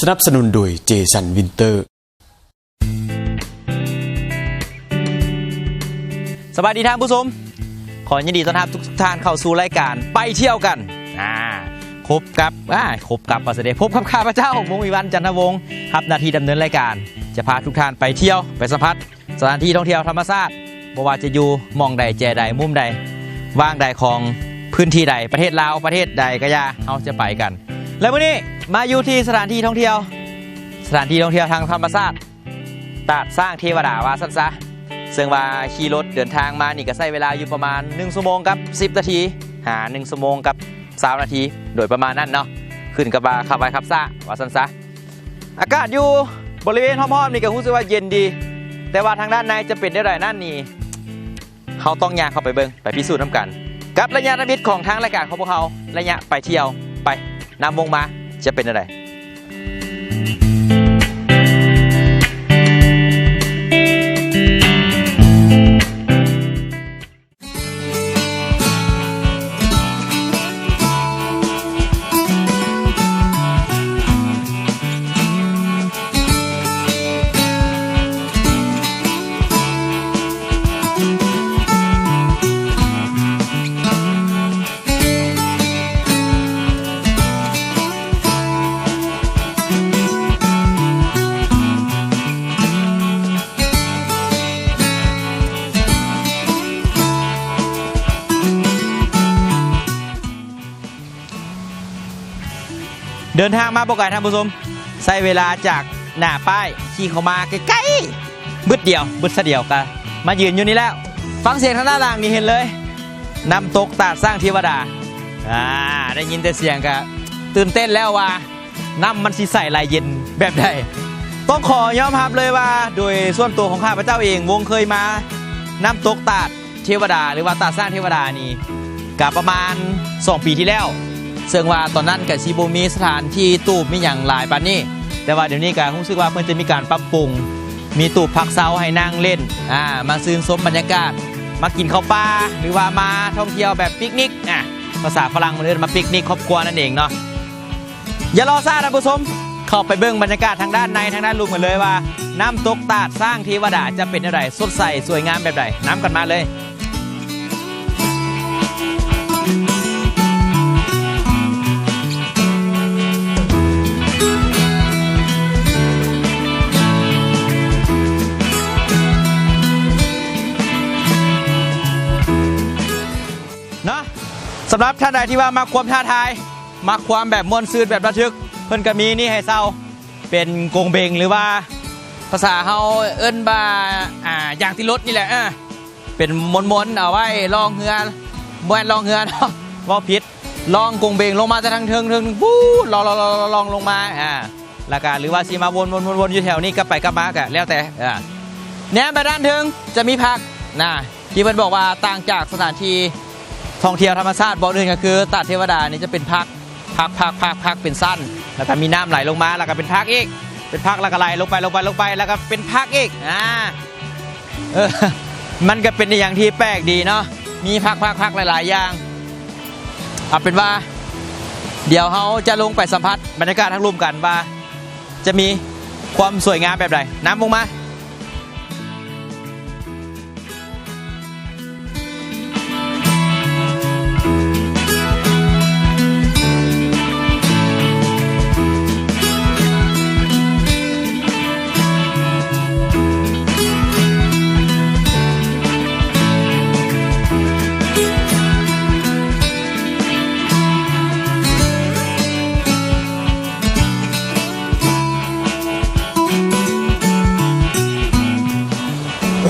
ສະໜັບສະໜູນໂດຍ ເຈສັນວິນເຕີ. ສະບາຍດີທ່ານຜູ້ຊົມ, ຂໍຍິນດີຕ້ອນຮັບທຸກໆທ່ານເຂົ້າສູ່ລາຍການໄປທ່ຽວກັນ. ອາ ພົບກັບ ອາ ພົບກັບວ່າຊັ້ນເດ ພົບກັບຂ້າພະເຈົ້າ ວົງວິວັນ ຈັນທະວົງ ຮັບໜ້າທີ່ດຳເນີນລາຍການ ຈະພາທຸກທ່ານໄປທ່ຽວ ໄປສຳຜັດ ສະຖານທີ່ທ່ອງທ່ຽວທຳມະຊາດ, ບໍ່ວ່າຈະຢູ່ໝ່ອງໃດ ແຈໃດ ມຸມໃດ ຫວ່າງໃດຂອງພື້ນທີ່ໃດ ປະເທດລາວ ປະເທດໃດກໍຢ່າ ເຮົາຈະໄປກັນ. ແລະ ມື້ນີ້ມາຢູ່ທີ່ສະຖານທີ່ທ່ອງທ່ຽວ ສະຖານທີ່ທ່ອງທ່ຽວທາງທຳມະຊາດ ຕາດຊ້າງເທວະດາວ່າຊັ້ນຊະ, ເຊິ່ງວ່າຂີ່ລົດເດີນທາງມານີ້ກໍໃຊ້ເວລາຢູ່ປະມານໜຶ່ງຊົ່ວໂມງກັບສິບນາທີ ຫາໜຶ່ງຊົ່ວໂມງກັບຊາວນາທີ ໂດຍປະມານນັ້ນເນາະ, ຂຶ້ນກັບວ່າຂັບໄວຂັບຊ້າວ່າຊັ້ນຊະ. ອາກາດຢູ່ບໍລິເວນຮອບໆນີ້ກໍຮູ້ສຶກວ່າເຢັນດີ, ແຕ່ວ່າທາງດ້ານໃນຈະເປັນແນວໃດນັ້ນນີ້ ເຮົາຕ້ອງຍ່າງເຂົ້າໄປເບິ່ງ ໄປພິສູດນຳກັນ ກັບໄລຍະທຳອິດຂອງທາງລາຍການຂອງພວກເຮົາ, ໄລຍະໄປທ່ຽວ. ໄປ ນຳວົງມາ ຈະເປັນແນວໃດ? ເດີນທາງມາບໍ່ໄກທ່ານຜູ້ຊົມ, ໃຊ້ເວລາຈາກໜ້າປ້າຍຂີ່ເຂົ້າມາໃກ້ໆ ບຶດດຽວ ບຶດຊະດຽວກະມາຢືນຢູ່ນີ້ແລ້ວ. ຟັງສຽງທາງດ້ານຫຼັງນີ້ເຫັນເລີຍ ນ້ຳຕົກຕາດຊ້າງເທວະດາ. ອາ ໄດ້ຍິນແຕ່ສຽງກະຕື່ນເຕັ້ນແລ້ວວ່າ ນ້ຳມັນຊິໃສໄຫຼເຢັນແບບໃດ? ຕ້ອງຂໍຍອມຮັບເລີຍວ່າ ໂດຍສ່ວນຕົວຂອງຂ້າພະເຈົ້າເອງ ວົງເຄີຍມານ້ຳຕົກຕາດເທວະດາ ຫຼືວ່າຕາດຊ້າງເທວະດານີ້ ກະປະມານສອງປີທີ່ແລ້ວ, ເຊິ່ງວ່າຕອນນັ້ນກະຊິບໍ່ມີສະຖານທີ່ຕູບມີຫຍັງຫຼາຍປານນີ້, ແຕ່ວ່າດຽວນີ້ກະຮູ້ສຶກວ່າເພິ່ນຈະມີການປັບປຸງ ມີຕູບພັກເຊົາໃຫ້ນັ່ງຫຼິ້ນ ອາ ມາຊື່ນຊົມບັນຍາກາດ ມາກິນເຂົ້າປ່າ ຫຼືວ່າມາທ່ອງທ່ຽວແບບປິກນິກ ອາ ພາສາຝຣັ່ງເພິ່ນເອີ້ນມາປິກນິກຄອບຄົວນັ້ນເອງເນາະ. ຢ່າລໍຊ້າທ່ານຜູ້ຊົມ, ເຂົ້າໄປເບິ່ງບັນຍາກາດທາງດ້ານໃນ ທາງດ້ານລຸ່ມກັນເລີຍວ່າ ນ້ຳຕົກຕາດຊ້າງເທວະດາຈະເປັນແນວໃດ, ສົດໃສ ສວຍງາມແບບໃດ, ນຳກັນມາເລີຍ. ເນາະ ສຳລັບທ່ານໃດທີ່ວ່າມັກຄວາມທ້າທາຍ ມັກຄວາມແບບມ່ວນຊື່ນແບບລະທຶກ ເພິ່ນກໍມີນີ້ໃຫ້ເຊົ່າ ເປັນກົງເບັງ ຫຼືວ່າພາສາເຮົາເອີ້ນວ່າ ອ່າ ຢາງຕິດລົດນີ້ແຫຼະ ເອີ ເປັນມ້ວນໆ ເອົາໄວ້ລ່ອງເຮືອ ບໍ່ແມ່ນລ່ອງເຮືອເນາະ ເວົ້າຜິດ ລ່ອງກົງເບັງລົງມາແຕ່ທາງເທິງ ເທິງພຸ້ນ ລ່ອງ ລ່ອງ ລ່ອງ ລ່ອງ ລ່ອງລົງມາ ອ່າ ແລ້ວກະ ຫຼືວ່າຊິມາວົນໆໆຢູ່ແຖວນີ້ ກັບໄປກັບມາກະແລ້ວແຕ່ ອ່າ ແນມໄປດ້ານເທິງຈະມີພັກນະ ທີ່ເພິ່ນບອກວ່າຕ່າງຈາກສະຖານທີ່ທ່ອງທ່ຽວທຳມະຊາດບ່ອນອື່ນ ກໍຄືຕາດເທວະດານີ້ຈະເປັນພັກ ພັກໆໆໆ ເປັນຊັ້ນ ແລ້ວກໍມີນ້ຳໄຫຼລົງມາ ແລ້ວກໍເປັນພັກອີກ ເປັນພັກ ແລ້ວກໍໄຫຼລົງໄປ ລົງໄປ ລົງໄປ ແລ້ວກໍເປັນພັກອີກ ອ່າ ເອີ ມັນກໍເປັນອີ່ຫຍັງທີ່ແປກດີເນາະ ມີພັກໆໆຫຼາຍໆຢ່າງ. ເອົາເປັນວ່າ ດຽວເຮົາຈະລົງໄປສຳຜັດບັນຍາກາດທາງລຸ່ມກັນວ່າ ຈະມີຄວາມສວຍງາມແບບໃດ ນຳລົງມາ.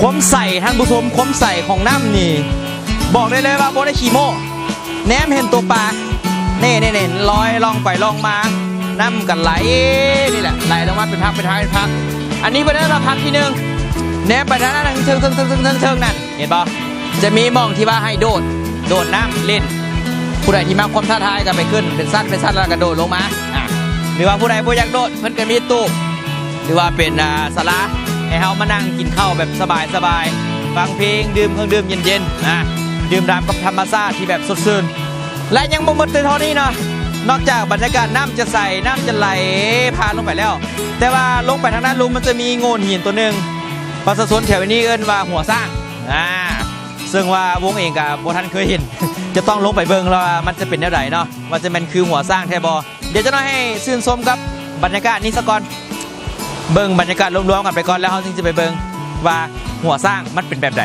ຄວາມໃສທ່ານຜູ້ຊົມ ຄວາມໃສຂອງນ້ຳນີ້ ບອກໄດ້ເລີຍວ່າບໍ່ໄດ້ຂີ້ໂມ້ ແນມເຫັນຕົວປາ ນີ້ໆໆ ລອຍລ່ອງໄປລ່ອງມາ ນ້ຳກໍໄຫຼນີ້ແຫຼະ ໄຫຼລົງມາເປັນພັກ ເປັນພັກ ເປັນພັກ. ອັນນີ້ເພິ່ນເອີ້ນວ່າພັກທີໜຶ່ງ ແນມໄປທາງນັ້ນ ເທິງໆໆໆໆນັ້ນ ເຫັນບໍ່? ຈະມີໝ່ອງທີ່ວ່າໃຫ້ໂດດ ໂດດນ້ຳຫຼິ້ນ ຜູ້ໃດທີ່ມັກຄວາມທ້າທາຍກໍໄປຂຶ້ນເປັນຊັ້ນເປັນຊັ້ນ ແລ້ວກໍໂດດລົງມາ ອາ ຫຼືວ່າຜູ້ໃດບໍ່ຢາກໂດດ ເພິ່ນກໍມີຕູບ ຫຼືວ່າເປັນ ອາ ສາລາໃຫ້ເຮົາມານັ່ງກິນເຂົ້າແບບສະບາຍໆ ຟັງເພງ ດື່ມເຄື່ອງດື່ມເຢັນໆ ອາ ດື່ມດ່ຳກັບທຳມະຊາດທີ່ແບບສົດຊື່ນ. ແລະ ຍັງບໍ່ໝົດແຕ່ເທົ່ານີ້ເນາະ ນອກຈາກບັນຍາກາດນ້ຳຈະໃສ ນ້ຳຈະໄຫຼຜ່ານລົງໄປແລ້ວ ແຕ່ວ່າລົງໄປທາງດ້ານລຸ່ມມັນຈະມີໂງ່ນຫີນຕົວໜຶ່ງ ປະຊາຊົນແຖວນີ້ເອີ້ນວ່າຫົວຊ້າງ ອາ ເຊິ່ງວ່າວົງເອງກະບໍ່ທັນເຄີຍເຫັນ ຈະຕ້ອງລົງໄປເບິ່ງແລ້ວວ່າມັນຈະເປັນແນວໃດເນາະ ວ່າຈະແມ່ນຄືຫົວຊ້າງແທ້ບໍ່. ດຽວຈັກໜ້ອຍໃຫ້ຊື່ນຊົມກັບບັນຍາກາດນີ້ສາກ່ອນ ເບິ່ງບັນຍາກາດລວມໆກັນໄປກ່ອນ ແລ້ວເຮົາຈຶ່ງຈະໄປເບິ່ງວ່າຫົວຊ້າງມັນເປັນແບບໃດ.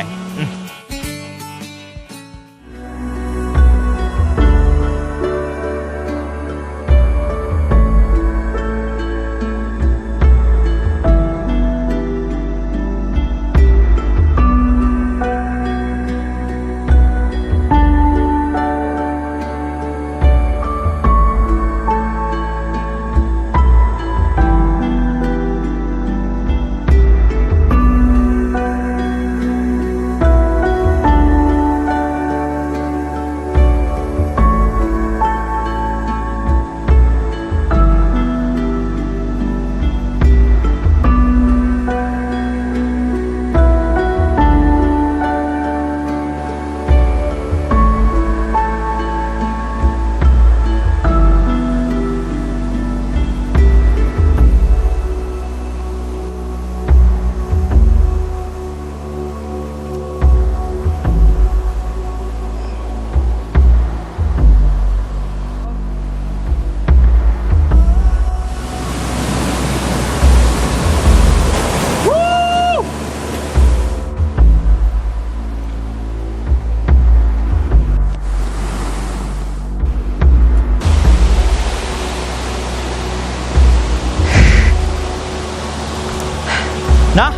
ເນາະ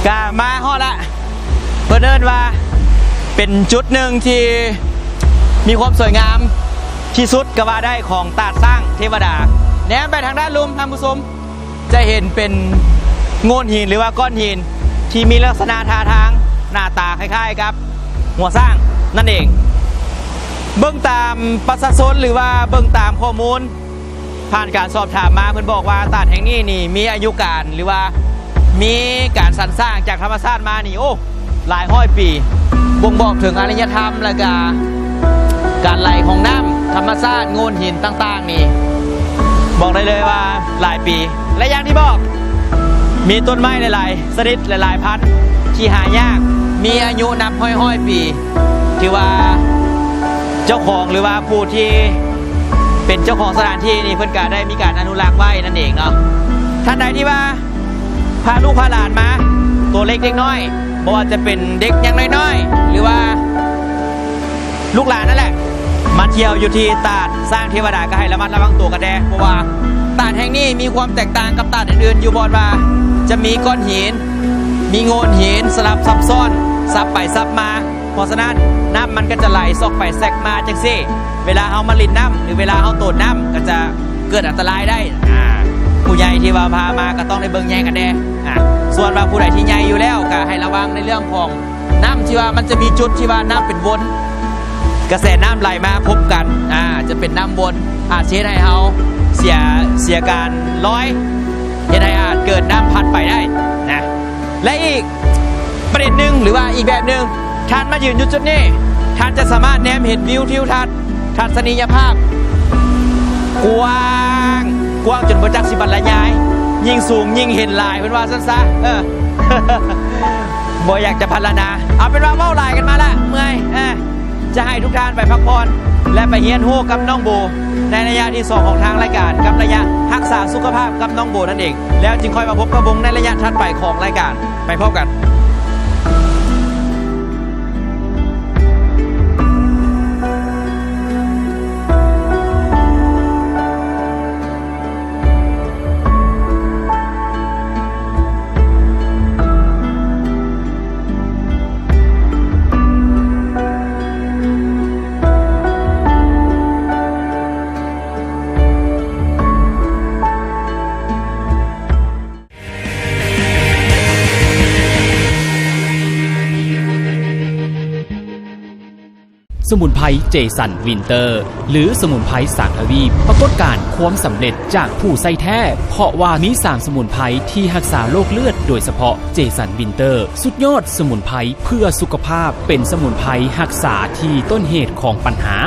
ກະມາຮອດລະ ເພິ່ນເອີ້ນວ່າເປັນຈຸດໜຶ່ງທີ່ມີຄວາມສວຍງາມທີ່ສຸດກະວ່າໄດ້ຂອງຕາດຊ້າງເທວະດາ. ແນມໄປທາງດ້ານລຸ່ມ ທ່ານຜູ້ຊົມ ຈະເຫັນເປັນໂງ່ນຫີນ ຫຼືວ່າກ້ອນຫີນທີ່ມີລັກສະນະທ່າທາງໜ້າຕາຄ້າຍໆກັບຫົວຊ້າງນັ້ນເອງ. ເບິ່ງຕາມປະຊາຊົນ ຫຼືວ່າເບິ່ງຕາມຂໍ້ມູນ ຜ່ານການສອບຖາມມາ ເພິ່ນບອກວ່າຕາດແຫ່ງນີ້ນີ້ມີອາຍຸການ ຫຼືວ່າມີການສັນສ້າງຈາກທຳມະຊາດມານີ້ ໂອ້ ຫຼາຍຮ້ອຍປີ ບົ່ງບອກເຖິງອາລິຍະທຳ ແລະກະການໄຫຼຂອງນ້ຳ ທຳມະຊາດ ໂງ່ນຫີນຕ່າງໆນີ້ ບອກໄດ້ເລີຍວ່າຫຼາຍປີ ແລະຢ່າງທີ່ບອກ ມີຕົ້ນໄມ້ຫຼາຍໆຊະນິດ ຫຼາຍໆພັນທີ່ຫາຍາກ ມີອາຍຸນັບຮ້ອຍໆປີ ຖືວ່າເຈົ້າຂອງ ຫຼືວ່າຜູ້ທີ່ເປັນເຈົ້າຂອງສະຖານທີ່ນີ້ ເພິ່ນກະໄດ້ມີການອະນຸລັກໄວ້ນັ້ນເອງເນາະ. ທ່ານໃດທີ່ວ່າພາລູກພາຫຼານມາ ໂຕເລັກເດັກນ້ອຍ ບໍ່ວ່າຈະເປັນເດັກຍັງນ້ອຍໆ ຫຼືວ່າລູກຫຼານນັ້ນແຫຼະ ມາທ່ຽວຢູ່ທີ່ຕາດຊ້າງເທວະດາ ກະໃຫ້ລະມັດລະວັງໂຕກັນແດ່ ເພາະວ່າຕາດແຫ່ງນີ້ມີຄວາມແຕກຕ່າງກັບຕາດອື່ນໆ ຢູ່ບ່ອນວ່າຈະມີກ້ອນຫີນ ມີໂງ່ນຫີນສະຫຼັບຊັບຊ້ອນ ສັບໄປສັບມາ ເພາະສະນັ້ນ ນ້ຳມັນກະຈະໄຫຼຊອກໄປແຊກມາຈັ່ງຊີ້ ເວລາເຮົາມາຫຼິ້ນນ້ຳ ຫຼືເວລາເຮົາໂຕນນ້ຳ ກະຈະເກີດອັນຕະລາຍໄດ້. ອາ ຜູ້ໃຫຍ່ທີ່ວ່າພາມາກະຕ້ອງໄດ້ເບິ່ງແຍງກັນແດ່. ອາ ສ່ວນວ່າຜູ້ໃດທີ່ໃຫຍ່ຢູ່ແລ້ວ ກະໃຫ້ລະວັງໃນເລື່ອງຂອງນ້ຳ ທີ່ວ່າມັນຈະມີຈຸດທີ່ວ່ານ້ຳເປັນວົນ ກະແສນ້ຳໄຫຼມາພົບກັນ ອາ ຈະເປັນນ້ຳວົນ ອາດຊິເຮັດໃຫ້ເຮົາເສຍ ເສຍການລອຍ ເຮັດໃຫ້ອາດເກີດນ້ຳພັດໄປໄດ້ນະ. ແລະອີກປະເດັນໜຶ່ງ ຫຼືວ່າອີກແບບໜຶ່ງ ທ່ານມາຢືນຢູ່ຈຸດນີ້ ທ່ານຈະສາມາດແນມເຫັນວິວທິວທັດ ທັດສະນີຍະພາບກວ້າງ ກວ້າງຈົນບໍ່ຈັກຊິບັນລະຍາຍ ຍິ່ງສູງຍິ່ງເຫັນຫຼາຍ ເພິ່ນວ່າຊັ້ນຊະ. ເອີ ບໍ່ຢາກຈະພັນລະນາ ເອົາເປັນວ່າເວົ້າຫຼາຍກັນມາລະ ເມື່ອຍ. ເອີ ຈະໃຫ້ທຸກທ່ານໄປພັກຜ່ອນ ແລະໄປຮຽນຮູ້ກັບນ້ອງໂບ ໃນໄລຍະທີສອງຂອງທາງລາຍການ ກັບໄລຍະຮັກສາສຸຂະພາບກັບນ້ອງໂບນັ້ນເອງ ແລ້ວຈຶ່ງຄ່ອຍມາພົບກັບວົງໃນໄລຍະຖັດໄປຂອງລາຍການ. ໄປພົບກັນ. ສະໝຸນໄພເຈສັນວິນເຕີ ຫຼື ສະໝຸນໄພສາມທະວີບ ປາກົດການຄວາມສຳເລັດຈາກຜູ້ໃຊ້ແທ້ ເພາະວ່າມີສາມສະໝຸນໄພທີ່ຮັກສາໂລກເລືອດໂດຍສະເພາະ. ເຈສັນວິນເຕີ ສຸດຍອດສະໝຸນໄພເພື່ອສຸຂະພາບ, ເປັນສະໝຸນໄພຮັກສາທີ່ຕົ້ນເຫດຂອງບັນຫາ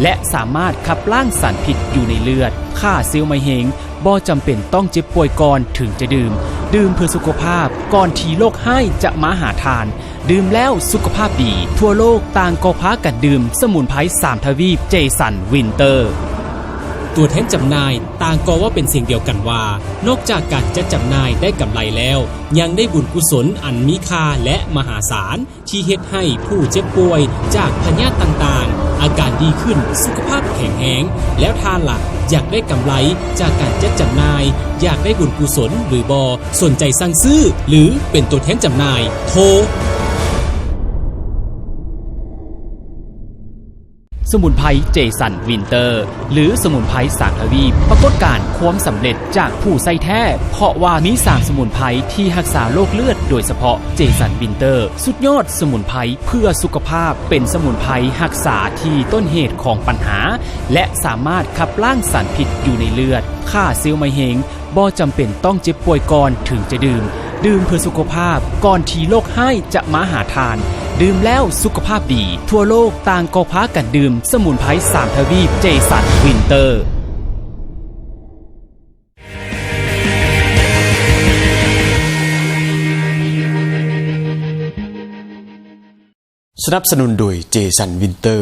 ແລະ ສາມາດຂັບລ້າງສານພິດຢູ່ໃນເລືອດ, ຂ້າເຊວມະເຮັງ, ບໍ່ຈຳເປັນຕ້ອງເຈັບປ່ວຍກ່ອນເຖິງຈະດື່ມ. ດື່ມເພື່ອສຸຂະພາບ ກ່ອນທີ່ໂລກຮ້າຍຈະມາຫາທ່ານ. ດື່ມແລ້ວສຸຂະພາບດີ. ທົ່ວໂລກຕ່າງກໍພາກັນດື່ມສະໝຸນໄພສາມທະວີບເຈສັນວິນເຕີ. ຕົວແທນຈຳໜ່າຍຕ່າງກໍເວົ້າເປັນສຽງດຽວກັນວ່າ ນອກຈາກການຈັດຈຳໜ່າຍໄດ້ກຳໄລແລ້ວ ຍັງໄດ້ບຸນກຸສົນອັນມີຄ່າ ແລະ ມະຫາສານ ທີ່ເຮັດໃຫ້ຜູ້ເຈັບປ່ວຍຈາກພະຍາດຕ່າງໆ ອາການດີຂຶ້ນ, ສຸຂະພາບແຂງແຮງ. ແລ້ວທ່ານລະ ຢາກໄດ້ກຳໄລຈາກການຈັດຈຳໜ່າຍ, ຢາກໄດ້ບຸນກຸສົນຫຼືບໍ່? ສົນໃຈສັ່ງຊື້ ຫຼື ເປັນຕົວແທນຈຳໜ່າຍ? ໂທ. ສະໝຸນໄພເຈສັນວິນເຕີ ຫຼື ສະໝຸນໄພສາມທະວີບ ປາກົດການຄວາມສຳເລັດຈາກຜູ້ໃຊ້ແທ້ ເພາະວ່າມີສາມສະໝຸນໄພທີ່ຮັກສາໂລກເລືອດໂດຍສະເພາະ. ເຈສັນວິນເຕີ ສຸດຍອດສະໝຸນໄພເພື່ອສຸຂະພາບ, ເປັນສະໝຸນໄພຮັກສາທີ່ຕົ້ນເຫດຂອງບັນຫາ ແລະ ສາມາດຂັບລ້າງສານພິດຢູ່ໃນເລືອດ, ຂ້າເຊວມະເຮັງ, ບໍ່ຈຳເປັນຕ້ອງເຈັບປ່ວຍກ່ອນເຖິງຈະດື່ມ. ດື່ມເພື່ອສຸຂະພາບ ກ່ອນທີ່ໂລກຮ້າຍຈະມາຫາທ່ານ. ດື່ມແລ້ວສຸຂະພາບດີ. ທົ່ວໂລກຕ່າງກໍພາກັນດື່ມສະໝຸນໄພສາມທະວີບເຈສັນວິນເຕີ. ສະໜັບສະໜູນໂດຍເຈສັນວິນເຕີ.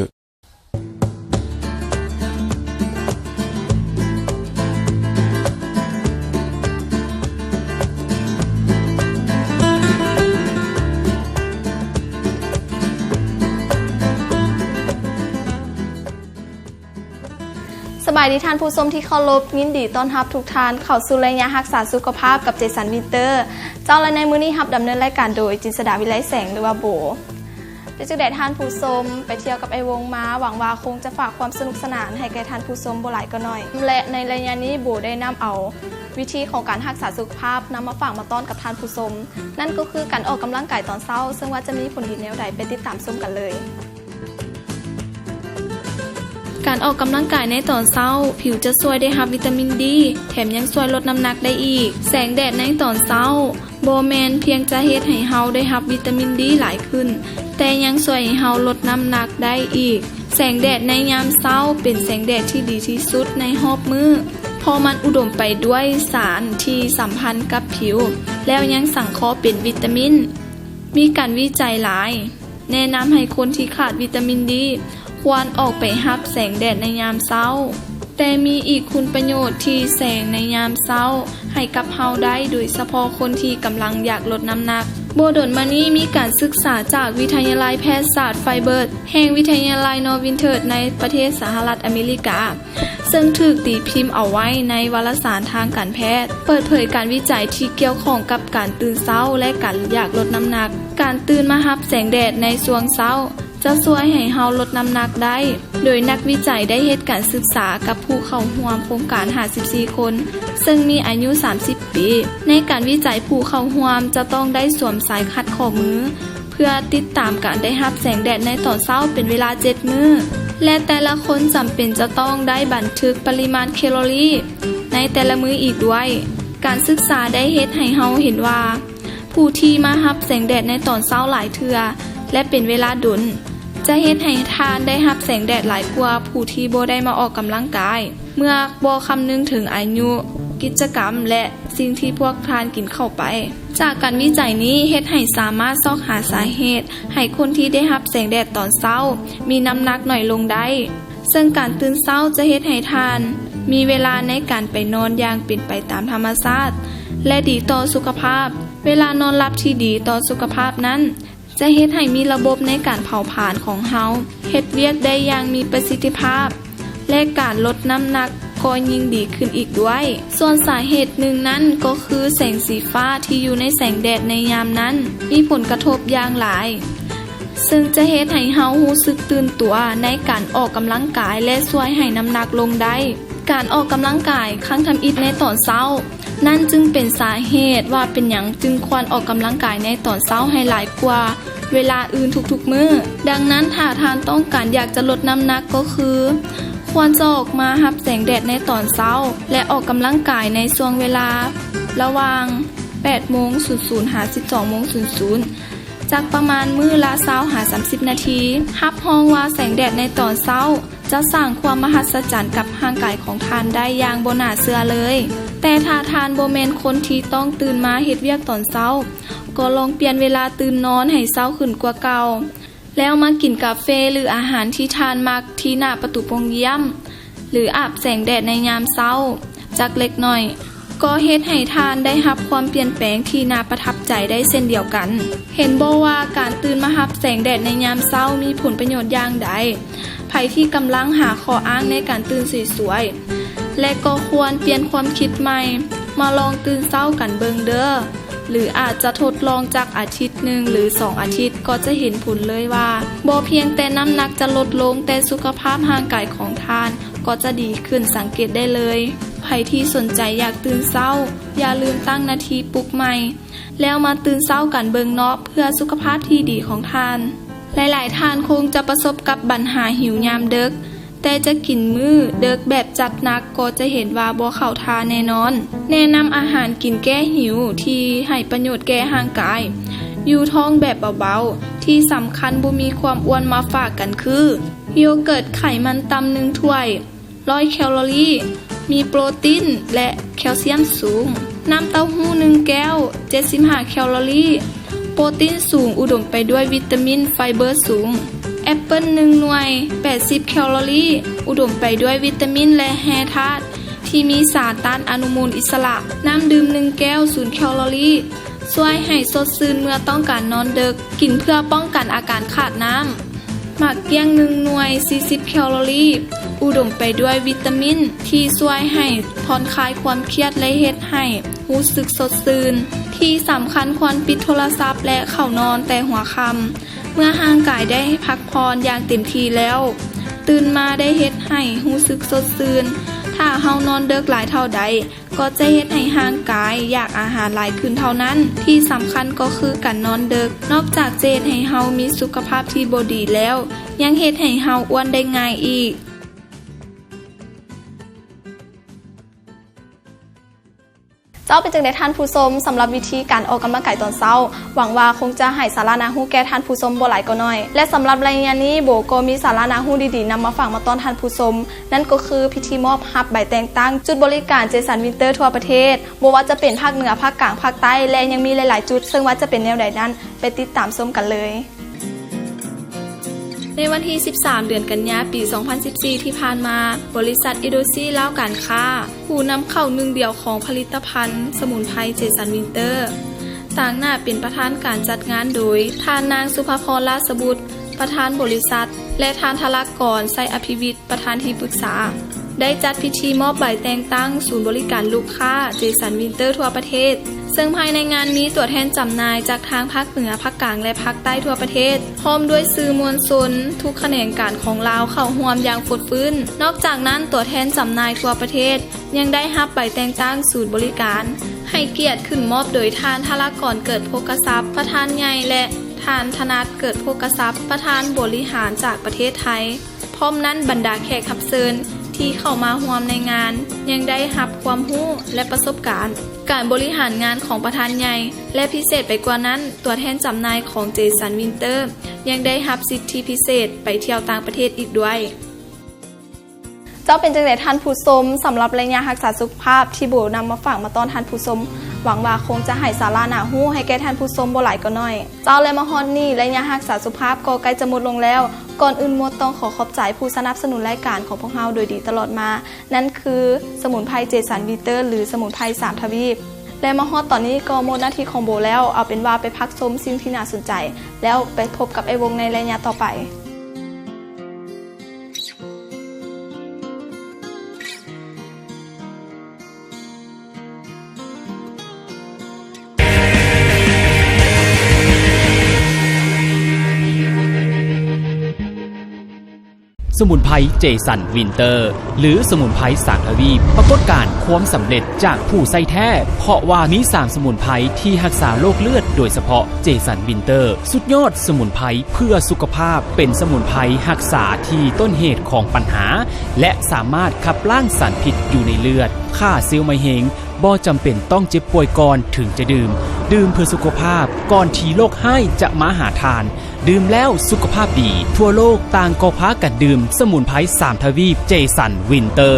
ສະບາຍດີທ່ານຜູ້ຊົມທີ່ເຄົາລົບ, ຍິນດີຕ້ອນຮັບທຸກທ່ານເຂົ້າສູ່ໄລຍະຮັກສາສຸຂະພາບກັບເຈສັນວິນເຕີ. ເຈົ້າ ແລະ ໃນມື້ນີ້ຮັບດຳເນີນລາຍການໂດຍ ຈິນສະດາ ວິໄລແສງ ຫຼືວ່າໂບ. ເປັນຈັ່ງໃດທ່ານຜູ້ຊົມ ໄປທ່ຽວກັບອ້າຍວົງມາ, ຫວັງວ່າຄົງຈະຝາກຄວາມສະໜຸກສະໜານໃຫ້ແກ່ທ່ານຜູ້ຊົມບໍ່ຫຼາຍກໍໜ້ອຍ ແລະ ໃນໄລຍະນີ້ໂບໄດ້ນຳເອົາວິທີຂອງການຮັກສາສຸຂະພາບນຳມາຝາກມາຕ້ອນກັບທ່ານຜູ້ຊົມ, ນັ້ນກໍຄືການອອກກຳລັງກາຍຕອນເຊົ້າ, ເຊິ່ງວ່າຈະມີຜົນດີແນວໃດ ໄປຕິດຕາມຊົມກັນເລີຍ. ການອອກກຳລັງກາຍໃນຕອນເຊົ້າ, ຜິວຈະຊ່ວຍໄດ້ຮັບວິຕາມິນດີ, ແຖມຍັງຊ່ວຍລົດນ້ຳໜັກໄດ້ອີກ. ແສງແດດໃນຕອນເຊົ້າ ບໍ່ແມ່ນພຽງຈະເຮັດໃຫ້ເຮົາໄດ້ຮັບວິຕາມິນດີຫຼາຍຂຶ້ນ, ແຕ່ຍັງຊ່ວຍໃຫ້ເຮົາລົດນ້ຳໜັກໄດ້ອີກ. ແສງແດດໃນຍາມເຊົ້າເປັນແສງແດດທີ່ດີທີ່ສຸດໃນຮອບມື້, ເພາະມັນອຸດົມໄປດ້ວຍສານທີ່ສຳພັນກັບຜິວ, ແລ້ວຍັງສັງເຄາະເປັນວິຕາມິນ. ມີການວິໄຈຫຼາຍ ແນະນຳໃຫ້ຄົນທີ່ຂາດວິຕາມິນດີ ຄວນອອກໄປຮັບແສງແດດໃນຍາມເຊົ້າ. ແຕ່ມີອີກຄຸນປະໂຫຍດທີ່ແສງໃນຍາມເຊົ້າໃຫ້ກັບເຮົາໄດ້, ໂດຍສະເພາະຄົນທີ່ກຳລັງຢາກລົດນ້ຳໜັກ. ບໍ່ດົນມານີ້ມີການສຶກສາຈາກວິທະຍາໄລແພດສາດໄຟເບີດ ແຫ່ງວິທະຍາໄລນອນວິນເທີດໃນປະເທດສະຫະລັດອາເມລິກາ, ເຊິ່ງຖືກຕີພິມເອົາໄວ້ໃນວາລະສານທາງການແພດ, ເປີດເຜີຍການວິໄຈທີ່ກ່ຽວຂ້ອງກັບການຕື່ນເຊົ້າ ແລະ ການຢາກລົດນ້ຳໜັກ. ການຕື່ນມາຮັບແສງແດດໃນຊ່ວງເຊົ້າ ຈະຊ່ວຍໃຫ້ເຮົາລົດນ້ຳໜັກໄດ້, ໂດຍນັກວິໄຈໄດ້ເຮັດການສຶກສາກັບຜູ້ເຂົ້າຮ່ວມໂຄງການຫ້າສິບສີ່ຄົນ, ເຊິ່ງມີອາຍຸສາມສິບປີ. ໃນການວິໄຈ, ຜູ້ເຂົ້າຮ່ວມຈະຕ້ອງໄດ້ສວມສາຍຄັດຂໍ້ມື ເພື່ອຕິດຕາມການໄດ້ຮັບແສງແດດໃນຕອນເຊົ້າເປັນເວລາເຈັດມື້ ແລະ ແຕ່ລະຄົນຈຳເປັນຈະຕ້ອງໄດ້ບັນທຶກປະລິມານແຄລໍຣີໃນແຕ່ລະມື້ອີກດ້ວຍ. ການສຶກສາໄດ້ເຮັດໃຫ້ເຮົາເຫັນວ່າ ຜູ້ທີ່ມາຮັບແສງແດດໃນຕອນເຊົ້າຫຼາຍເທື່ອ ແລະ ເປັນເວລາດົນ ຈະເຮັດໃຫ້ທ່ານໄດ້ຮັບແສງແດດຫຼາຍກວ່າຜູ້ທີ່ບໍ່ໄດ້ມາອອກກຳລັງກາຍ, ເມື່ອບໍ່ຄຳນຶງເຖິງອາຍຸ, ກິດຈະກຳ ແລະ ສິ່ງທີ່ພວກທ່ານກິນເຂົ້າໄປ. ຈາກການວິໄຈນີ້ເຮັດໃຫ້ສາມາດຊອກຫາສາເຫດໃຫ້ຄົນທີ່ໄດ້ຮັບແສງແດດຕອນເຊົ້າມີນ້ຳໜັກໜ້ອຍລົງໄດ້, ເຊິ່ງການຕື່ນເຊົ້າຈະເຮັດໃຫ້ທ່ານມີເວລາໃນການໄປນອນຢ່າງເປັນໄປຕາມທຳມະຊາດ ແລະ ດີຕໍ່ສຸຂະພາບ. ເວລານອນຫຼັບທີ່ດີຕໍ່ສຸຂະພາບນັ້ນ ຈະເຮັດໃຫ້ມີລະບົບໃນການເຜົາຜານຂອງເຮົາເຮັດວຽກໄດ້ຢ່າງມີປະສິດທິພາບ ແລະ ການລົດນ້ຳໜັກກໍຍິ່ງດີຂຶ້ນອີກດ້ວຍ. ສ່ວນສາເຫດໜຶ່ງນັ້ນກໍຄືແສງສີຟ້າທີ່ຢູ່ໃນແສງແດດໃນຍາມນັ້ນມີຜົນກະທົບຢ່າງຫຼາຍ, ເຊິ່ງຈະເຮັດໃຫ້ເຮົາຮູ້ສຶກຕື່ນຕົວໃນການອອກກຳລັງກາຍ ແລະ ຊ່ວຍໃຫ້ນ້ຳໜັກລົງໄດ້. ການອອກກຳລັງກາຍຄັ້ງທຳອິດໃນຕອນເຊົ້າ ນັ້ນຈຶ່ງເປັນສາເຫດວ່າເປັນຫຍັງຈຶ່ງຄວນອອກກຳລັງກາຍໃນຕອນເຊົ້າໃຫ້ຫຼາຍກວ່າ ເວລາອື່ນທຸກໆມື້. ດັ່ງນັ້ນ, ຖ້າທ່ານຕ້ອງການຢາກຈະລົດນ້ຳໜັກກໍຄື ຄວນຈະອອກມາຮັບແສງແດດໃນຕອນເຊົ້າ ແລະ ອອກກຳລັງກາຍໃນຊ່ວງເວລາລະຫວ່າງ ແປດໂມງສູນສູນ ຫາ ສິບສອງໂມງສູນສູນ ຈັກປະມານມື້ລະ ຊາວ ຫາ ສາມສິບນາທີ. ຮັບຮອງວ່າແສງແດດໃນຕອນເຊົ້າຈະສ້າງຄວາມມະຫັດສະຈັນກັບຮ່າງກາຍຂອງທ່ານໄດ້ຢ່າງບໍ່ໜ້າເຊື່ອເລີຍ. ແຕ່ຖ້າທ່ານບໍ່ແມ່ນຄົນທີ່ຕ້ອງຕື່ນມາເຮັດວຽກຕອນເຊົ້າ, ກໍລອງປ່ຽນເວລາຕື່ນນອນໃຫ້ເຊົ້າຂຶ້ນກວ່າເກົ່າ, ແລ້ວມາກິນກາເຟ ຫຼື ອາຫານທີ່ທ່ານມັກທີ່ໜ້າປະຕູໂປ່ງຢ້ຽມ ຫຼື ອາບແສງແດດໃນຍາມເຊົ້າຈັກເລັກນ້ອຍ, ກໍເຮັດໃຫ້ທ່ານໄດ້ຮັບຄວາມປ່ຽນແປງທີ່ໜ້າປະທັບໃຈໄດ້ເຊັ່ນດຽວກັນ. ເຫັນບໍ່ວ່າການຕື່ນມາຮັບແສງແດດໃນຍາມເຊົ້າມີຜົນປະໂຫຍດຢ່າງໃດ? ໃຜທີ່ກຳລັງຫາຂໍ້ອ້າງໃນການຕື່ນສວຍໆ ແລະ ກໍຄວນປ່ຽນຄວາມຄິດໃໝ່, ມາລອງຕື່ນເຊົ້າກັນເບິ່ງເດີ້. ຫຼື ອາດຈະທົດລອງຈັກອາທິດໜຶ່ງ ຫຼື ສອງອາທິດ ກໍຈະເຫັນຜົນເລີຍວ່າ ບໍ່ພຽງແຕ່ນ້ຳໜັກຈະລົດລົງ, ແຕ່ສຸຂະພາບຮ່າງກາຍຂອງທ່ານກໍຈະດີຂຶ້ນ. ສັງເກດໄດ້ເລີຍ, ໃຜທີ່ສົນໃຈຢາກຕື່ນເຊົ້າ, ຢ່າລືມຕັ້ງນາທີປຸກໃໝ່ ແລ້ວມາຕື່ນເຊົ້າກັນເບິ່ງເນາະ ເພື່ອສຸຂະພາບທີ່ດີຂອງທ່ານ. ຫຼາຍໆທ່ານຄົງຈະປະສົບກັບບັນຫາຫິວຍາມເດິກ, ແຕ່ຈະກິນມື້ເດິກແບບຈັດໜັກກໍຈະເຫັນວ່າບໍ່ເຂົ້າທ່າແນ່ນອນ. ແນະນຳອາຫານກິນແກ້ຫິວທີ່ໃຫ້ປະໂຫຍດແກ່ຮ່າງກາຍ, ຢູ່ທ້ອງແບບເບົາໆ, ທີ່ສຳຄັນບໍ່ມີຄວາມອ້ວນມາຝາກກັນຄື ໂຢເກີດໄຂມັນຕ່ຳໜຶ່ງຖ້ວຍ, ຮ້ອຍແຄລອຣີ, ມີໂປຣຕີນ ແລະ ແຄລຊຽມສູງ. ນ້ຳເຕົ້າຫູ້ໜຶ່ງແກ້ວ, ເຈັດສິບຫ້າແຄລອຣີ, ໂປຣຕີນສູງ, ອຸດົມໄປດ້ວຍວິຕາມິນ, ໄຟເບີສູງ. ແອັບເປິນໜຶ່ງໜ່ວຍ, ແປດສິບແຄລອຣີ, ອຸດົມໄປດ້ວຍວິຕາມິນ ແລະ ແຮ່ທາດທີ່ມີສານຕ້ານອະນຸມູນອິດສະຫຼະ. ນ້ຳດື່ມໜຶ່ງແກ້ວ, ສູນແຄລອຣີ, ຊ່ວຍໃຫ້ສົດຊື່ນເມື່ອຕ້ອງການນອນເດິກ. ກິນເພື່ອປ້ອງກັນອາການຂາດນ້ຳ. ໝາກກ້ຽງໜຶ່ງໜ່ວຍ ສີ່ສິບແຄລອຣີ, ອຸດົມໄປດ້ວຍວິຕາມິນທີ່ຊ່ວຍໃຫ້ຜ່ອນຄາຍຄວາມຄຽດ ແລະ ເຮັດໃຫ້ຮູ້ສຶກສົດຊື່ນ. ທີ່ສຳຄັນຄວນປິດໂທລະສັບ ແລະ ເຂົ້ານອນແຕ່ຫົວຄ່ຳ. ເມື່ອຮ່າງກາຍໄດ້ພັກຜ່ອນຢ່າງເຕັມທີ່ແລ້ວ, ຕື່ນມາໄດ້ເຮັດໃຫ້ຮູ້ສຶກສົດຊື່ນ. ຖ້າເຮົານອນເດິກຫຼາຍເທົ່າໃດ, ກໍຈະເຮັດໃຫ້ຮ່າງກາຍຢາກອາຫານຫຼາຍຂຶ້ນເທົ່ານັ້ນ. ທີ່ສຳຄັນກໍຄືການນອນເດິກ, ນອກຈາກຈະເຮັດໃຫ້ເຮົາມີສຸຂະພາບທີ່ບໍ່ດີແລ້ວ, ຍັງເຮັດໃຫ້ເຮົາອ້ວນໄດ້ງ່າຍອີກ. ເຈົ້າ ເປັນຈັ່ງໃດທ່ານຜູ້ຊົມ ສຳລັບວິທີການອອກກຳລັງກາຍຕອນເຊົ້າ? ຫວັງວ່າຄົງຈະໃຫ້ສາລະໜ້າຮູ້ແກ່ທ່ານຜູ້ຊົມບໍ່ຫຼາຍກໍໜ້ອຍ ແລະ ສຳລັບໄລຍະນີ້ ໂບກໍມີສາລະໜ້າຮູ້ດີໆນຳມາຝາກມາຕ້ອນທ່ານຜູ້ຊົມ. ນັ້ນກໍຄືພິທີມອບຮັບໃບແຕ່ງຕັ້ງຈຸດບໍລິການ Jason Winter ທົ່ວປະເທດ, ບໍ່ວ່າຈະເປັນພາກເໜືອ, ພາກກາງ, ພາກໃຕ້ ແລະ ຍັງມີຫຼາຍໆຈຸດ, ເຊິ່ງວ່າຈະເປັນແນວໃດນັ້ນ ໄປຕິດຕາມຊົມກັນເລີຍ. ໃນວັນທີສິບສາມ ເດືອນກັນຍາ ປີສອງພັນສິບສີ່ ທີ່ຜ່ານມາ, ບໍລິສັດ Edosi ລາວການຄ້າ ຜູ້ນຳເຂົ້າໜຶ່ງດຽວຂອງຜະລິດຕະພັນສະໝຸນໄພ Jason Winter ຕາງໜ້າເປັນປະທານການຈັດງານໂດຍ ທ່ານນາງ ສຸພາພອນ ລາຊະບຸດ ປະທານບໍລິສັດ ແລະ ທ່ານ ທະລາກອນ ໄຊອະພິວິດ ປະທານທີ່ປຶກສາ ໄດ້ຈັດພິທີມອບໃບແຕ່ງຕັ້ງສູນບໍລິການລູກຄ້າ Jason Winter ທົ່ວປະເທດ, ເຊິ່ງພາຍໃນງານມີຕົວແທນຈຳໜ່າຍຈາກທາງພາກເໜືອ, ພາກກາງ ແລະ ພາກໃຕ້ທົ່ວປະເທດ, ພ້ອມດ້ວຍສື່ມວນຊົນທຸກຂະແໜງການຂອງລາວເຂົ້າຮ່ວມຢ່າງຟົດຟື້ນ. ນອກຈາກນັ້ນ, ຕົວແທນຈຳໜ່າຍທົ່ວປະເທດ ຍັງໄດ້ຮັບໃບແຕ່ງຕັ້ງສູນບໍລິການ ໃຫ້ກຽດຂຶ້ນມອບໂດຍທ່ານ ທະລາກອນ ເກີດໂພກະຊັບ ປະທານໃຫຍ່ ແລະ ທ່ານ ທະນາດ ເກີດໂພກະຊັບ ປະທານບໍລິຫານຈາກປະເທດໄທ. ພ້ອມນັ້ນ, ບັນດາແຂກຮັບເຊີນທີ່ເຂົ້າມາຮ່ວມໃນງານ ຍັງໄດ້ຮັບຄວາມຮູ້ ແລະ ປະສົບການການບໍລິຫານງານຂອງປະທານໃຫຍ່ ແລະ ພິເສດໄປກວ່ານັ້ນ, ຕົວແທນຈຳໜ່າຍຂອງ Jason Winter ຍັງໄດ້ຮັບສິດທິພິເສດໄປທ່ຽວຕ່າງປະເທດອີກດ້ວຍ. ເຈົ້າ ເປັນຈັ່ງໃດທ່ານຜູ້ຊົມ ສຳລັບໄລຍະຮັກສາສຸຂະພາບທີ່ໂບນຳມາຝາກມາຕ້ອນທ່ານຜູ້ຊົມ? ຫວັງວ່າຄົງຈະໃຫ້ສາລະໜ້າຮູ້ໃຫ້ແກ່ທ່ານຜູ້ຊົມບໍ່ຫຼາຍກໍໜ້ອຍ. ເຈົ້າ ແລະ ມາຮອດນີ້ ໄລຍະຮັກສາສຸຂະພາບກໍໃກ້ຈະໝົດລົງແລ້ວ. ກ່ອນອື່ນໝົດ ຕ້ອງຂໍຂອບໃຈຜູ້ສະໜັບສະໜູນລາຍການຂອງພວກເຮົາໂດຍດີຕະຫຼອດມາ, ນັ້ນຄືສະໝຸນໄພ Jason Winter ຫຼື ສະໝຸນໄພສາມທະວີບ. ແລະ ມາຮອດຕອນນີ້ກໍໝົດໜ້າທີ່ຂອງໂບແລ້ວ. ເອົາເປັນວ່າໄປພັກຊົມສິ່ງທີ່ໜ້າສົນໃຈ ແລ້ວໄປພົບກັບອ້າຍວົງໃນໄລຍະຕໍ່ໄປ. ສ ສະໝຸນໄພເຈສັນວິນເຕີ ຫຼື ສະໝຸນໄພສາມທະວີບ. ປາກົດການຄວາມສຳເລັດຈາກຜູ້ໃຊ້ແທ້ ເພາະວ່າມີສາມສະໝຸນໄພທີ່ຮັກສາໂລກເລືອດໂດຍສະເພາະ. ເຈສັນວິນເຕີ ສຸດຍອດສະໝຸນໄພເພື່ອສຸຂະພາບ, ເປັນສະໝຸນໄພຮັກສາທີ່ຕົ້ນເຫດຂອງບັນຫາ ແລະ ສາມາດຂັບລ້າງສານພິດຢູ່ໃນເລືອດ, ຂ້າເຊວມະເຮັງ, ບໍ່ຈຳເປັນຕ້ອງເຈັບປ່ວຍກ່ອນເຖິງຈະດື່ມ. ດື່ມເພື່ອສຸຂະພາບ ກ່ອນທີ່ໂລກຮ້າຍຈະມາຫາທ່ານ. ດື່ມແລ້ວສຸຂະພາບດີ. ທົ່ວໂລກຕ່າງກໍພາກັນດື່ມສະໝຸນໄພສາມທະວີບເຈສັນວິນເຕີ.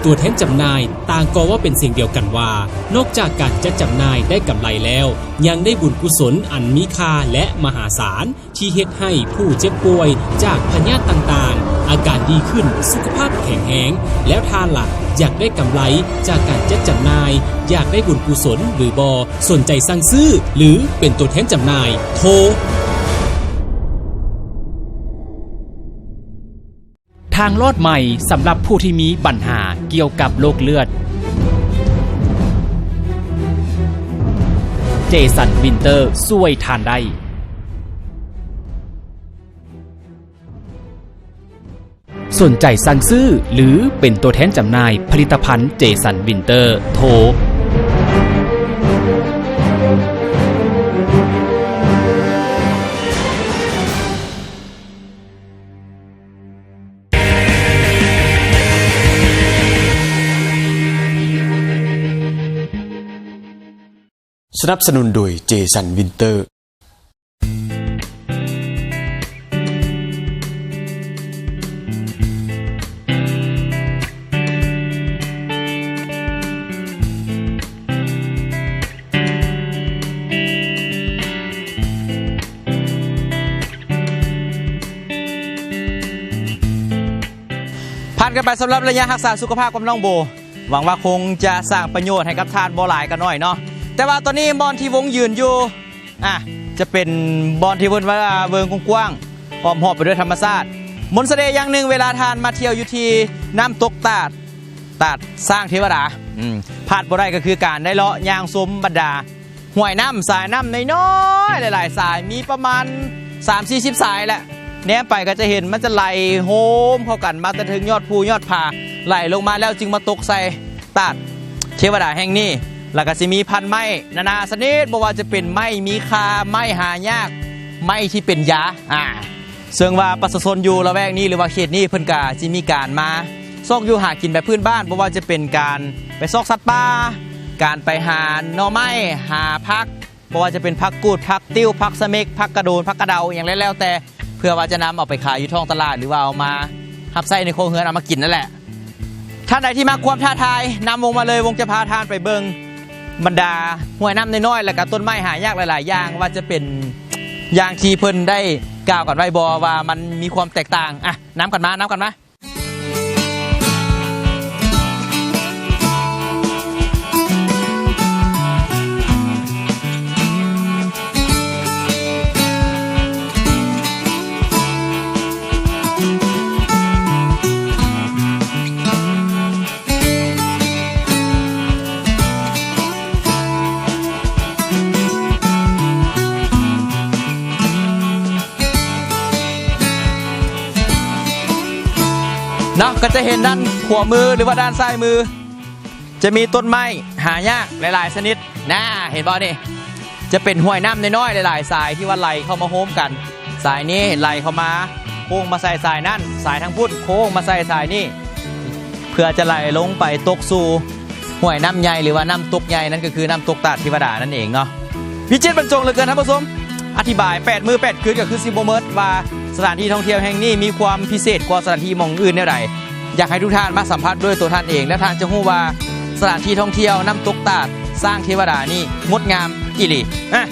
ຕົວແທນຈຳໜ່າຍຕ່າງກໍເວົ້າເປັນສຽງດຽວກັນວ່າ ນອກຈາກການຈັດຈຳໜ່າຍໄດ້ກຳໄລແລ້ວ, ຍັງໄດ້ບຸນກຸສົນອັນມີຄ່າ ແລະ ມະຫາສານ ທີ່ເຮັດໃຫ້ຜູ້ເຈັບປ່ວຍຈາກພະຍາດຕ່າງໆ ອາການດີຂຶ້ນ, ສຸຂະພາບແຂງແຮງ. ແລ້ວທ່ານລະ ຢາກໄດ້ກຳໄລຈາກການຈັດຈຳໜ່າຍ, ຢາກໄດ້ບຸນກຸສົນຫຼືບໍ່? ສົນໃຈສັ່ງຊື້ ຫຼື ເປັນຕົວແທນຈຳໜ່າຍ? ໂທ. ທາງລອດໃໝ່ສຳລັບຜູ້ທີ່ມີບັນຫາກ່ຽວກັບໂລກເລືອດ. ເຈສັນວິນເຕີຊ່ວຍທ່ານໄດ້. ສົນໃຈສັ່ງຊື້ ຫຼື ເປັນຕົວແທນຈຳໜ່າຍຜະລິດຕະພັນເຈສັນວິນເຕີ ໂທ. ສະໜັບສະໜູນໂດຍເຈສັນວິນເຕີ. ຜ່ານກັນໄປສຳລັບໄລຍະຮັກສາສຸຂະພາບກັບນ້ອງໂບ. ຫວັງວ່າຄົງຈະສ້າງປະໂຫຍດໃຫ້ກັບທ່ານບໍ່ຫຼາຍກໍໜ້ອຍເນາະ. ແຕ່ວ່າຕອນນີ້ບ່ອນທີ່ວົງຢືນຢູ່ ອາ ຈະເປັນບ່ອນທີ່ເພິ່ນວ່າເວີງກວ້າງໆ ອ້ອມຮອບໄປດ້ວຍທຳມະຊາດ. ມົນສະເໜ່ຢ່າງໜຶ່ງ ເວລາທ່ານມາທ່ຽວຢູ່ທີ່ນ້ຳຕົກຕາດ ຕາດຊ້າງເທວະດາ ອືມ ພາດບໍ່ໄດ້ກໍຄືການໄດ້ເລາະຍ່າງຊົມບັນດາຫ້ວຍນ້ຳ ສາຍນ້ຳນ້ອຍໆ ຫຼາຍໆສາຍ ມີປະມານສາມສີ່ສິບສາຍແຫຼະ. ແນມໄປກໍຈະເຫັນມັນຈະໄຫຼໂຮມເຂົ້າກັນມາແຕ່ເທິງຍອດພູຍອດຜາ ໄຫຼລົງມາແລ້ວຈຶ່ງມາຕົກໃສ່ຕາດເທວະດາແຫ່ງນີ້. ແລ້ວກໍຊິມີພັນໄມ້ນານາຊະນິດ ບໍ່ວ່າຈະເປັນໄມ້ມີຄ່າ, ໄມ້ຫາຍາກ, ໄມ້ທີ່ເປັນຢາ ອາ ເຊິ່ງວ່າປະຊາຊົນຢູ່ລະແວກນີ້ ຫຼືວ່າເຂດນີ້ ເພິ່ນກະຊິມີການມາຊອກຢູ່ຫາກິນແບບພື້ນບ້ານ, ບໍ່ວ່າຈະເປັນການໄປຊອກສັດປ່າ, ການໄປຫາໜໍ່ໄມ້, ຫາຜັກ, ບໍ່ວ່າຈະເປັນຜັກກູດ, ຜັກຕິ້ວ, ຜັກສະເມັກ, ຜັກກະໂດນ, ຜັກກະເດົາ ອີ່ຫຍັງແລ້ວແຕ່, ເພື່ອວ່າຈະນຳເອົາໄປຂາຍຢູ່ທ້ອງຕະຫຼາດ ຫຼືວ່າເອົາມາຮັບໃຊ້ໃນຄົວເຮືອນ ເອົາມາກິນນັ້ນແຫຼະ. ທ່ານໃດທີ່ມັກຄວາມທ້າທາຍ ນຳວົງມາເລີຍ, ວົງຈະພາທ່ານໄປເບິ່ງບັນດາຫ້ວຍນ້ຳນ້ອຍໆ ແລະກະຕົ້ນໄມ້ຫາຍາກຫຼາຍໆຢ່າງ ວ່າຈະເປັນຢ່າງທີ່ເພິ່ນໄດ້ກ່າວກັນໄວ້ບໍ່ ວ່າມັນມີຄວາມແຕກຕ່າງ. ອະ ນຳກັນມາ, ນຳກັນມາ. ເນາະ ກໍຈະເຫັນດ້ານຂວາມື ຫຼືວ່າດ້ານຊ້າຍມື ຈະມີຕົ້ນໄມ້ຫາຍາກຫຼາຍໆຊະນິດນະ ເຫັນບໍ່ນີ້? ຈະເປັນຫ້ວຍນ້ຳນ້ອຍໆຫຼາຍໆສາຍທີ່ວ່າໄຫຼເຂົ້າມາໂຮມກັນ, ສາຍນີ້ໄຫຼເຂົ້າມາໂຄ້ງມາໃສ່ສາຍນັ້ນ, ສາຍທາງພຸ້ນໂຄ້ງມາໃສ່ສາຍນີ້ ເພື່ອຈະໄຫຼລົງໄປຕົກສູ່ຫ້ວຍນ້ຳໃຫຍ່ ຫຼືວ່ານ້ຳຕົກໃຫຍ່, ນັ້ນກໍຄືນ້ຳຕົກຕາດເທວະດານັ້ນເອງເນາະ. ວິຈິດບັນຈົງເຫຼືອເກີນທ່ານຜູ້ຊົມ, ອະທິບາຍແປດມື້ແປດຄືນກໍຄືຊິບໍ່ໝົດວ່າສະຖານທີ່ທ່ອງທ່ຽວແຫ່ງນີ້ມີຄວາມພິເສດກວ່າສະຖານທີ່ໝ່ອງອື່ນແນວໃດ. ຢາກໃຫ້ທຸກທ່ານມາສຳຜັດດ້ວຍຕົວທ່ານເອງ ແລ້ວທ່ານຈະຮູ້ວ່າສະຖານທີ່ທ່ອງທ່ຽວນ້ຳຕົກຕາດຊ້າງເທວະດານີ້ງົດງາມອີ່ຫຼີ. ອະ ເ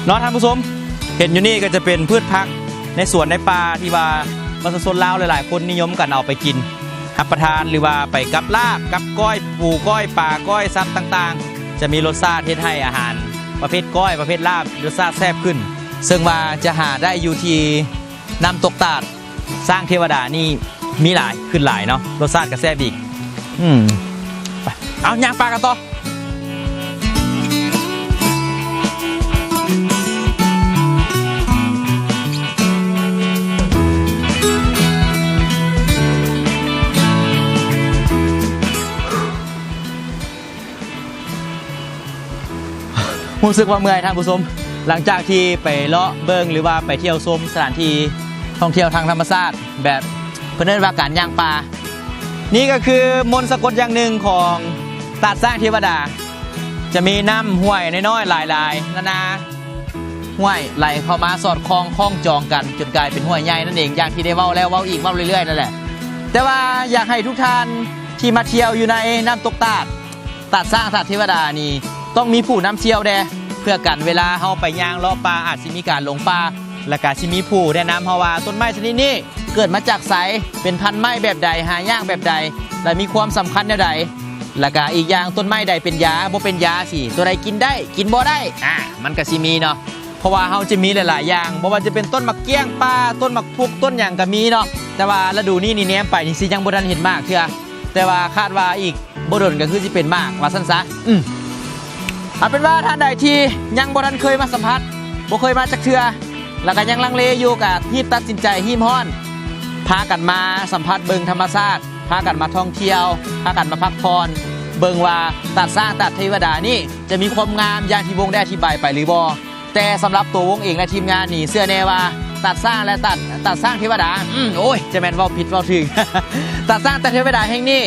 ເນາະທ່ານຜູ້ຊົມ, ເຫັນຢູ່ນີ້ກໍຈະເປັນພືດຜັກໃນສວນໃນປ່າ ທີ່ວ່າປະຊາຊົນລາວຫຼາຍໆຄົນນິຍົມກັນເອົາໄປກິນ ຮັບປະທານ ຫຼືວ່າໄປກັບລາບ ກັບກ້ອຍປູ ກ້ອຍປາ ກ້ອຍສັດຕ່າງໆ ຈະມີລົດຊາດເຮັດໃຫ້ອາຫານປະເພດກ້ອຍ ປະເພດລາບ ລົດຊາດແຊບຂຶ້ນ. ເຊິ່ງວ່າຈະຫາໄດ້ຢູ່ທີ່ນ້ຳຕົກຕາດ ຊ້າງເທວະດານີ້ມີຫຼາຍ ຂຶ້ນຫຼາຍເນາະ, ລົດຊາດກໍແຊບອີກ. ອືມ ໄປ ເອົາ ຍ່າງປ່າກັນຕໍ່. ຮູ້ສຶກວ່າເມື່ອຍທ່ານຜູ້ຊົມ, ຫຼັງຈາກທີ່ໄປເລາະເບິ່ງ ຫຼືວ່າໄປທ່ຽວຊົມສະຖານທີ່ທ່ອງທ່ຽວທາງທຳມະຊາດ ແບບເພິ່ນເອີ້ນວ່າການຍ່າງປ່າ. ນີ້ກໍຄືມົນສະກົດຢ່າງໜຶ່ງຂອງຕາດຊ້າງເທວະດາ, ຈະມີນ້ຳຫ້ວຍນ້ອຍໆຫຼາຍໆນານາ ຫ້ວຍໄຫຼເຂົ້າມາສອດຄ່ອງຂ້ອງຈອງກັນ ຈົນກາຍເປັນຫ້ວຍໃຫຍ່ນັ້ນເອງ, ຢ່າງທີ່ໄດ້ເວົ້າແລ້ວເວົ້າອີກ ເວົ້າເລື້ອຍໆນັ້ນແຫຼະ. ແຕ່ວ່າຢາກໃຫ້ທຸກທ່ານທີ່ມາທ່ຽວຢູ່ໃນນ້ຳຕົກຕາດ ຕາດຊ້າງ ຕາດເທວະດານີ້ ຕ້ອງມີຜູ້ນຳທ່ຽວແດ່ ເພື່ອກັນເວລາເຮົາໄປຍ່າງເລາະປ່າ ອາດຊິມີການຫຼົງປ່າ ແລ້ວກະຊິມີຜູ້ແນະນຳເຮົາວ່າ ຕົ້ນໄມ້ຊະນິດນີ້ເກີດມາຈາກໃສ ເປັນພັນໄມ້ແບບໃດ ຫາຍາກແບບໃດ ແລະ ມີຄວາມສຳຄັນແນວໃດ ແລ້ວກະອີກຢ່າງ ຕົ້ນໄມ້ໃດເປັນຢາ ບໍ່ເປັນຢາ ຊິ ຕົວໃດກິນໄດ້ ກິນບໍ່ໄດ້ ອາ ມັນກະຊິມີເນາະ. ເພາະວ່າເຮົາຈະມີຫຼາຍໆຢ່າງ ບໍ່ວ່າຈະເປັນຕົ້ນໝາກກ້ຽງປ່າ ຕົ້ນໝາກພຸກ ຕົ້ນຫຍັງກະມີເນາະ. ແຕ່ວ່າລະດູນີ້ນີ້ແນມໄປນີ້ຊິຍັງບໍ່ທັນເຫັນໝາກເທື່ອ ແຕ່ວ່າຄາດວ່າອີກ ບໍ່ດົນກໍຄືຊິເປັນໝາກວ່າຊັ້ນຊະ. ອືມ ເອົາເປັນວ່າທ່ານໃດທີ່ຍັງບໍ່ທັນເຄີຍມາສຳຜັດ ບໍ່ເຄີຍມາຈັກເທື່ອ ແລ້ວກໍຍັງລັງເລຢູ່ ກໍຮີບຕັດສິນໃຈຮີບຮ້ອນ ພາກັນມາສຳຜັດເບິ່ງທຳມະຊາດ ພາກັນມາທ່ອງທ່ຽວ ພາກັນມາພັກຜ່ອນ ເບິ່ງວ່າຕາດຊ້າງຕາດເທວະດານີ້ຈະມີຄວາມງາມຢ່າງທີ່ວົງໄດ້ອະທິບາຍໄປຫຼືບໍ່. ແຕ່ສຳລັບຕົວວົງເອງ ແລະ ທີມງານນີ້ ເຊື່ອແນ່ວ່າຕາດຊ້າງ ແລະ ຕາດ ຕາດຊ້າງເທວະດາ ອືມ ໂອ້ຍ ຈະແມ່ນເວົ້າຜິດເວົ້າຖືກ ຕາດຊ້າງຕາດເທວະດາແຫ່ງນີ້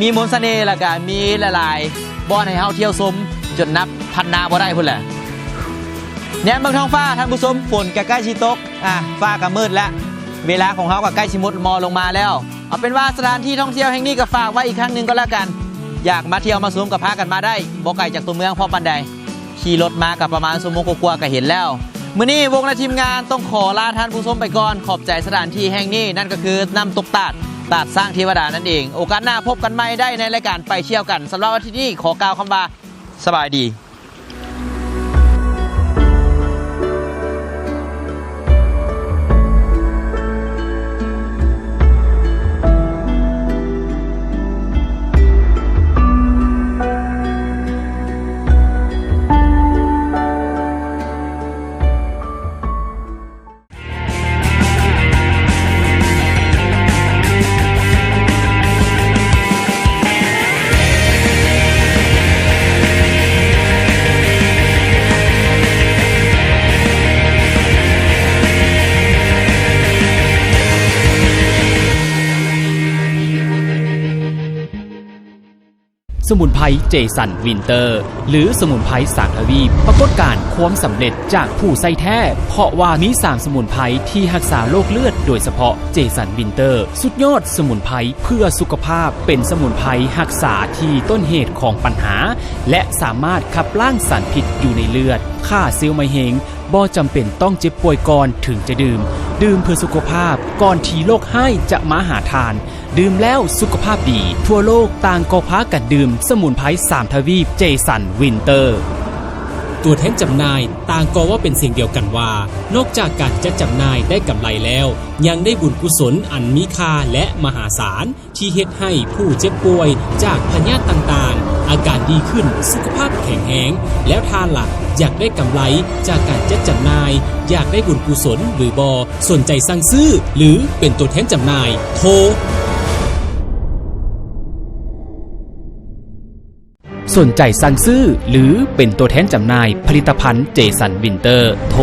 ມີມົນສະເໜ່ ແລ້ວກະມີຫຼາຍໆບ່ອນໃຫ້ເຮົາທ່ຽວຊົມ ຈົນນັບພັນນາບໍ່ໄດ້ພຸ້ນແຫຼະ. ແນມເບິ່ງທ້ອງຟ້າທ່ານຜູ້ຊົມ, ຝົນກະໃກ້ຊິຕົກ ອາ ຟ້າກະມືດແລ້ວ, ເວລາຂອງເຮົາກະໃກ້ຊິໝົດມໍ່ລົງມາແລ້ວ. ເອົາເປັນວ່າສະຖານທີ່ທ່ອງທ່ຽວແຫ່ງນີ້ກະຝາກໄວ້ອີກຄັ້ງໜຶ່ງກໍແລ້ວກັນ, ຢາກມາທ່ຽວມາຊົມກະພາກັນມາໄດ້, ບໍ່ໄກຈາກຕົວເມືອງພ້ອມປານໃດ. ຂີ່ລົດມາກໍປະມານຊົ່ວໂມງກວ່າໆກໍເຫັນແລ້ວ. ມື້ນີ້ວົງ ແລະ ທີມງານຕ້ອງຂໍລາທ່ານຜູ້ຊົມໄປກ່ອນ. ຂອບໃຈສະຖານທີ່ແຫ່ງນີ້, ນັ້ນກໍຄືນ້ຳຕົກຕາດ, ຕາດຊ້າງເທວະດານັ້ນເອງ. ໂອກາດໜ້າພົບກັນໃໝ່ໄດ້ໃນລາຍການໄປທ່ຽວກັນ. ສຳລັບອາທິດນີ້ຂໍກ່າວຄຳວ່າ ສະບາຍດີ. ສະໝຸນໄພເຈສັນວິນເຕີ ຫຼື ສະໝຸນໄພສາມທະວີບ ປາກົດການຄວາມສຳເລັດຈາກຜູ້ໃຊ້ແທ້ ເພາະວ່າມີສາມສະໝຸນໄພທີ່ຮັກສາໂລກເລືອດ ໂດຍສະເພາະເຈສັນວິນເຕີ ສຸດຍອດສະໝຸນໄພເພື່ອສຸຂະພາບ ເປັນສະໝຸນໄພຮັກສາທີ່ຕົ້ນເຫດຂອງບັນຫາ ແລະ ສາມາດຂັບລ້າງສານພິດຢູ່ໃນເລືອດ, ຂ້າເຊວໄໝເຮັງ, ບໍ່ຈຳເປັນຕ້ອງເຈັບປ່ວຍກ່ອນເຖິງຈະດື່ມ. ດື່ມເພື່ອສຸຂະພາບ ກ່ອນທີ່ໂລກຮ້າຍຈະມາຫາທ່ານ. ດື່ມແລ້ວສຸຂະພາບດີ, ທົ່ວໂລກຕ່າງກໍພາກັນດື່ມສະໝຸນໄພສາມທະວີບເຈສັນວິນເຕີ. ຕົວແທນຈຳໜ່າຍຕ່າງກໍເວົ້າເປັນສຽງດຽວກັນວ່າ ນອກຈາກການຈັດຈຳໜ່າຍໄດ້ກຳໄລແລ້ວ, ຍັງໄດ້ບຸນກຸສົນອັນມີຄ່າ ແລະ ມະຫາສານ ທີ່ເຮັດໃຫ້ຜູ້ເຈັບປ່ວຍຈາກພະຍາດຕ່າງໆ ອາການດີຂຶ້ນ, ສຸຂະພາບແຂງແຮງ. ແລ້ວທ່ານລະ ຢາກໄດ້ກຳໄລຈາກການຈັດຈຳໜ່າຍ, ຢາກໄດ້ບຸນກຸສົນຫຼືບໍ່? ສົນໃຈສັ່ງຊື້ ຫຼື ເປັນຕົວແທນຈຳໜ່າຍ? ໂທ. ສົນໃຈສັ່ງຊື້ ຫຼື ເປັນຕົວແທນຈຳໜ່າຍຜະລິດຕະພັນເຈສັນວິນເຕີ ໂທ